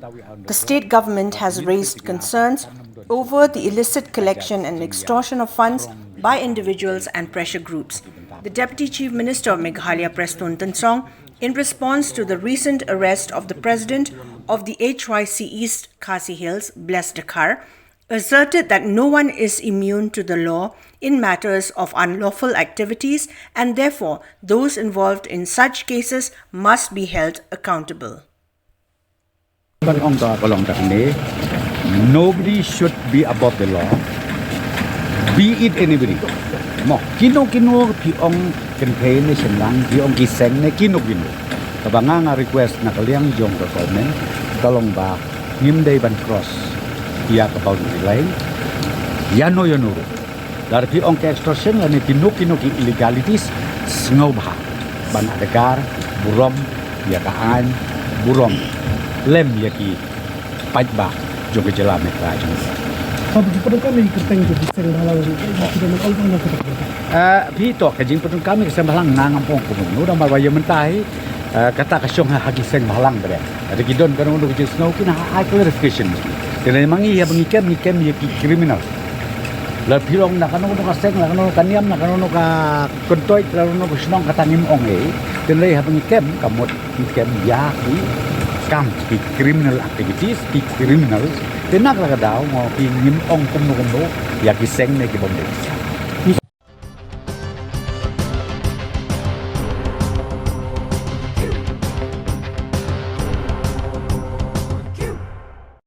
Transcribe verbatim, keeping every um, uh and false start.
The state government has raised concerns over the illicit collection and extortion of funds by individuals and pressure groups. The Deputy Chief Minister of Meghalaya, Prestone Tynsong, in response to the recent arrest of the president of the H Y C East Khasi Hills, Bless Dkhar, asserted that no one is immune to the law in matters of unlawful activities, and therefore those involved in such cases must be held accountable. Ban ong ka ka long ka ne. Nobody should be above the law. Be it anybody. Mo, kino kino phi ong kynthei ne shyllangh, phi ong ki seng ne kino kino. Kaba nga nga request na ka liang jong ka government, ka long ba ngim dei ban cross ïa ka boundary line. Ïano ïano ruh. Lada phi ong ka extortion lane kino kino ki illegalities, sngewbha ban adkar burom ïa ka aiñ, burom lem ïa ki paidbah jong ka jylla Meghalaya jong ngi. Haba ki pyndonkam ïa ki kyrteng jong ki seng bhalang, ki don ong bhalang ka. Ah, phi to ka jingpyndonkam ïa ki seng bhalang nga ngam ong kumno namar ba ïa mynta hi, ah, kata ka shong ha ki seng bhalang ba dei. Lada ki don kano kano ka jingsngew kin ha ai clarification. Te lei ma ngi ïa ba ngi kem, ngi kem ïa ki criminal. La phi long na kano kano ka seng, la kano ka niam, na kano kano ka kyntoit, la kano ka shnong, kata ngim ong ei. Te lei ha ba ngi kem ka mut ngi kem ïa ki kam ki criminal activities, ki criminals. Te na kata ka daw mo ki ngim ong kumno kumno ïa ki seng ne ki bym dei.